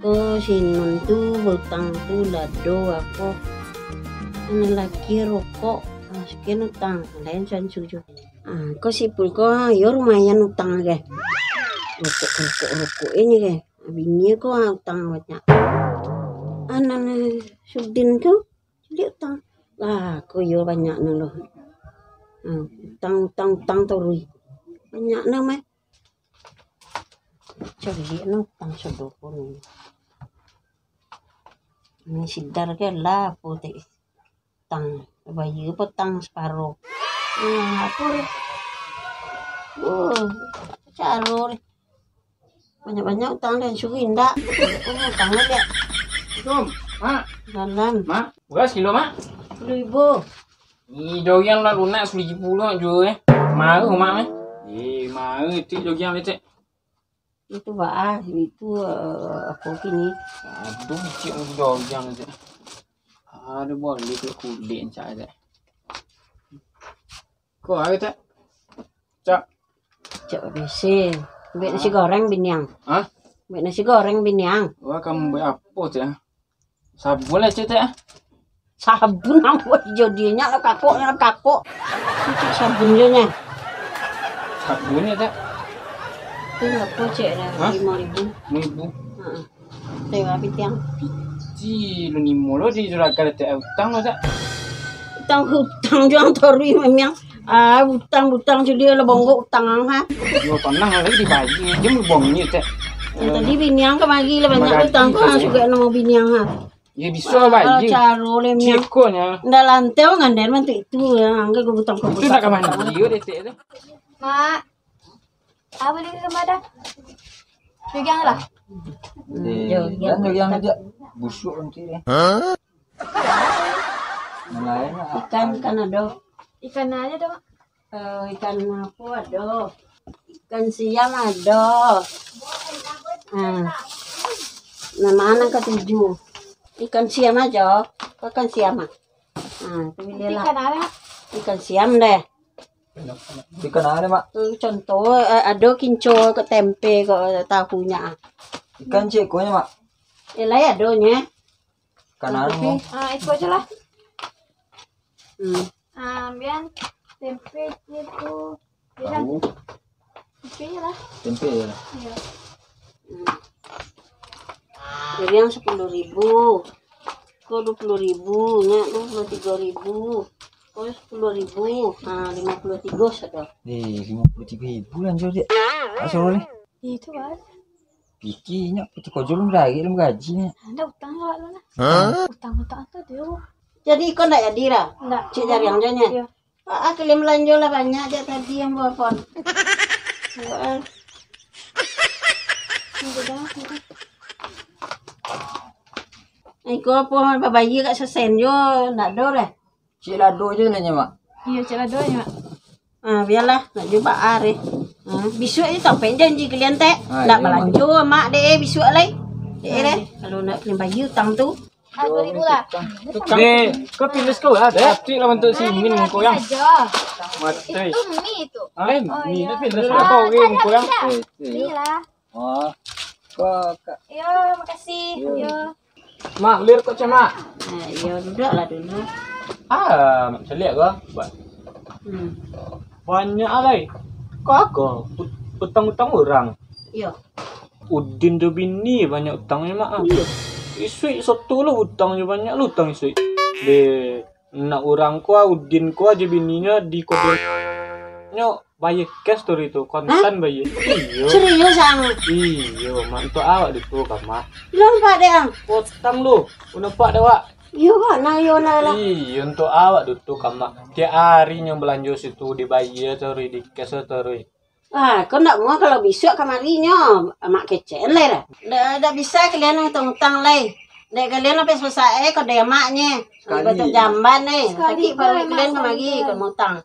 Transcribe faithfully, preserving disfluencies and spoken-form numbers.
Ko si Nun tu bautang tu lado apo. Anak laki rokok, ah, sekian utang, lain sansu jo. Ah, ko si Ipul ko, ah, yo lumayan utang ge. Rokok, rokok, rokok ini ge. Bini ko, ah, utang banyak. Anak Sudin tu, caliak utang. Lah, ko yo banyak no lo. Ah, utang, utang, utang taruih. Banyak no mah. Caliak no utang sadopo ni. Ni sidar ke lah apo ti. Utang, bayia apo utang saparo. Nah, apo ni? Oh, caro ni. Banyak-banyak utang den, suri indak. Oh, utang aja. Assalamualaikum, Mak. Salam. Mak, beras kilo, Mak? Sepuluh ribu. Ih, jogiang lah lunak, seribu lah juo, eh. Marah, Mak, eh. Ih, marah, cik, jogiang, cik. Itu baa, itu, eh, apo kini? Aduh, cik, jogiang, cik. Aduh, boleh tu kulik, cik, cik. Ko, ayo, cik. Cik. Cik, bisi. Buek nasi goreng, biniang. Hah? Buek nasi goreng, biniang. Wah, kamu buek apo, cik? Sabun lah, cik, teh. Sabun apo jo dia nyo lah kakok, nyo lah kakok. Cik, sabun jo nyo. Sabun yo, cik. Tu apo, cik, dah? Hah? Limo ribu. Limo ribu. Heeh. Teh, api tiang. Piti lu nimo lo di juragan, cik, utang lo, cik. Utang, utang jo ang taruih mamiang. Ah, utang, utang jo dia lah bonggok utang ang, ha. Yo, tanang lagi dibayia, dia mau bonggok, cik. Yang tadi biniang kamari lah banyak utang tu, ha, suka namo biniang, ha. Ya, bisa lah bayia. Caro le, miang. Ciko nya. Ndak lantau ngandai bantuak itu, ya. Angga gua butang. Itu nak ka mandi, yo, detek tu. Mak. Apa lagi gambar dah? Pegang lah. Eh, dan yang dia busuk nanti ni. Hah? Yang lain lah. Ikan, ikan ado. Ikan aja dong. Eh, ikan apo ado? Ikan siam ado. Ah. Nah, ma nan katuju? Ikan siam ajo. Ikan siam ah. Ah, tu pilih lah. Ikan apo? Ikan siam deh. Ikan apo, Mak? Tu contoh, eh, ado kinco ko, tempe ko, tahu nyo ah. Ikan cik ko nyo, Mak? Eh, lai ado nyo. Ikan apo? Ah, iko aja lah. Hmm. Ah, ambian tempe tu. Tahu. Tempe lah. Tempe ya. Iya. Hmm. Jadi yang sepuluh ribu. Ko dua puluh ribu, nyo dua puluh tigo ribu. Ko sepuluh ribu. Ha, limo puluah tigo sudah. Eh, limo puluah tigo ribu lah, Jol, dek. Asal boleh. Itu kan. Piti nyo, piti kojol lun dari lun gaji nyo. Anda utang awak lu lah. Hah? Utang-utang tu dia. Jadi iko ndak jadi lah? Ndak. Cik jariang je nyo. Iya. Ah, kalian balanjo lah banyak jak tadi yang bawa pon. Heeh. Iko apo babayia kak sesen jo, ndak ado deh. Cik lado je lah nyo, Mak. Iyo, cik lado je, Mak. Ah, bialah, nak jo ba ari. Ah, bisuak je sampai janji kalian tek. Ah, ndak iyo, Mak. Balanjo, Mak, dek, eh, bisuak lai. Dek, eh, deh. Kalau nak kalian bayia utang tu. Ah, dua ribu lah. Dek, kau pindah sekolah, dek. Cantik lah bantuak si Min, kau yang. Mati. Itu mi itu. Ah, mi, nak pindah sekolah, kau yang, kau yang. Ni lah. Oh. Kau, Kak. Yo, makasih. Yo. Yo. Mak, lir kok, Cek, Mak. Eh, yo, duduklah dulu. Ah, Mak caliak kau, buat. Hmm. Banyak alai. Kau ako, ut-, utang-utang urang. Iyo. Udin jo bini banyak utangnyo, Mak, ah. Iyo. Isuik soto lo utang jo banyak lo utang isuik. Deh, nak urang ko, ah, Udin ko aja bininyo di kode. Nyo bayar cash tu hari tu, kontan bayar. Iyo. Serius, Ang? Iyo, Mak, untuk awak di tu, Kak, Mak. Lo nampak dek, Ang? Utang lo, nampak dek awak? Iyo, Kak, nah, iyo, nah lah. Iyo, untuk awak di tu, Kak, Mak. Tiap hari nyo balanjo situ dibayar tu hari, di cash tu hari. Ah, kau ndak muah kalau bisuak kamari nyo, Mak kecek lai lah. Ndak, ndak bisa kalian utang-utang lai. Dek kalian lapeh susah eh, kau dek maknye. Sekali. Batuk jamban eh. Sakik paruik kalian kamari, kau utang.